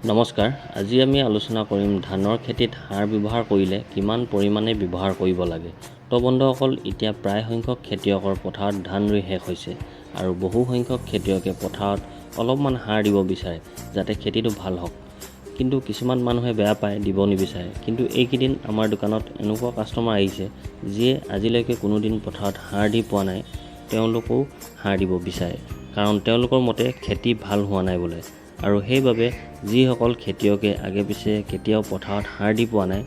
নমস্কাৰ, আজি আমি আলোচনা কৰিম ধানৰ খেতিত সাৰ ব্যৱহাৰ কৰিলে কিমান পৰিমাণে ব্যৱহাৰ কৰিব লাগে। তো বন্ধুসকল, এতিয়া প্ৰায় সংখ্যক খেতিয়কৰ পথাৰত ধান ৰুই শেষ হৈছে আৰু বহু সংখ্যক খেতিয়কে পথাৰত অলপমান সাৰ দিব বিচাৰে, যাতে খেতিটো ভাল হওক। কিন্তু কিছুমান মানুহে বেয়া পায়, দিব নিবিচাৰে। কিন্তু এইকেইদিন আমাৰ দোকানত এনেকুৱা কাষ্টমাৰ আহিছে, যিয়ে আজিলৈকে কোনোদিন পথাৰত সাৰ দি পোৱা নাই, তেওঁলোকেও সাৰ দিব বিচাৰে, কাৰণ তেওঁলোকৰ মতে খেতি ভাল হোৱা নাই বোলে। আৰু সেইবাবে যিসকল খেতিয়কে আগে পিছে কেতিয়াও পথাৰত সাৰ দি পোৱা নাই,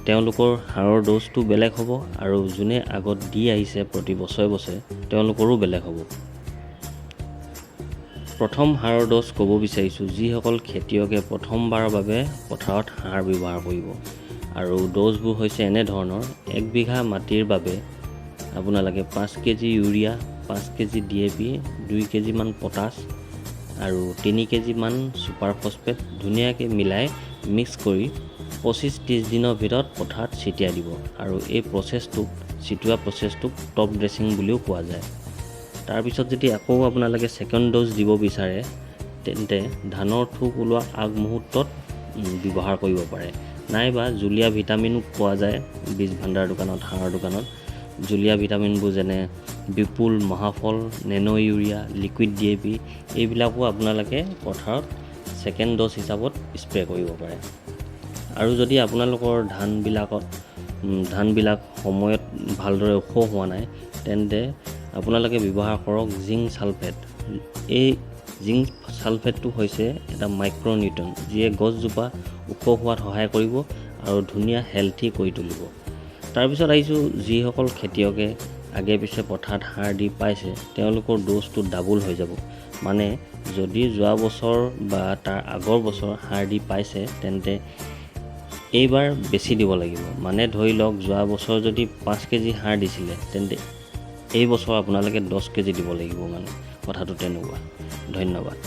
তেওঁলোকৰ সাৰৰ ড'জটো বেলেগ হ'ব আৰু যোনে আগত দি আহিছে প্ৰতি বছৰে বছৰে, তেওঁলোকৰো বেলেগ হ'ব। প্ৰথম সাৰৰ ড'জ ক'ব বিচাৰিছোঁ, যিসকল খেতিয়কে প্ৰথমবাৰৰ বাবে পথাৰত সাৰ ব্যৱহাৰ কৰিব। আৰু ড'জবোৰ হৈছে এনেধৰণৰ: 1 বিঘা মাটিৰ বাবে আপোনালোকে 5 কেজি ইউৰিয়া, 5 কেজি ডিএপি, 2 কেজিমান পটাছ আৰু 3 কেজিমান ছুপাৰ ফছফেট ধুনীয়াকৈ মিলাই মিক্স কৰি 25-30 দিনৰ ভিতৰত পথাৰত ছটিয়াই দিব। আৰু এই প্ৰচেছটোক, ছটিওৱা প্ৰচেছটোক টপ ড্ৰেছিং বুলিও কোৱা যায়। তাৰপিছত যদি আকৌ আপোনালোকে ছেকেণ্ড ড'জ দিব বিচাৰে, তেন্তে ধানৰ থোক ওলোৱা আগমুহূৰ্তত ব্যৱহাৰ কৰিব পাৰে। নাইবা জুলীয়া ভিটামিনো পোৱা যায় বীজ ভাণ্ডাৰ দোকানত, সাৰৰ দোকানত। জুলীয়া ভিটামিনবোৰ যেনে বিপুল, মহাফল, nano urea, liquid DAP, এইবিলাকো আপোনালোকে পথাৰত ছেকেণ্ড ড'জ হিচাপত স্প্ৰে কৰিব পাৰে। আৰু যদি আপোনালোকৰ ধানবিলাক সময়ত ভালদৰে ওখ হোৱা নাই, তেন্তে আপোনালোকে ব্যৱহাৰ কৰক জিংক ছালফেট। এই জিংক ছালফেটটো হৈছে এটা মাইক্ৰ'নিউট্ৰিয়েণ্ট, যিয়ে গছজোপা ওখ হোৱাত সহায় কৰিব আৰু ধুনীয়া হেল্থি কৰি তুলিব। তাৰপিছত আহিছোঁ, যিসকল খেতিয়কে আগে পিছে পথাৰত সাৰ দি পাইছে, তেওঁলোকৰ ড'জটো ডাবুল হৈ যাব। মানে যদি যোৱা বছৰ বা তাৰ আগৰ বছৰ সাৰ দি পাইছে, তেন্তে এইবাৰ বেছি দিব লাগিব। মানে ধৰি লওক, যোৱা বছৰ যদি 5 কেজি সাৰ দিছিলে, তেন্তে এই বছৰ আপোনালোকে 10 কেজি দিব লাগিব। মানে কথাটো তেনেকুৱা। ধন্যবাদ।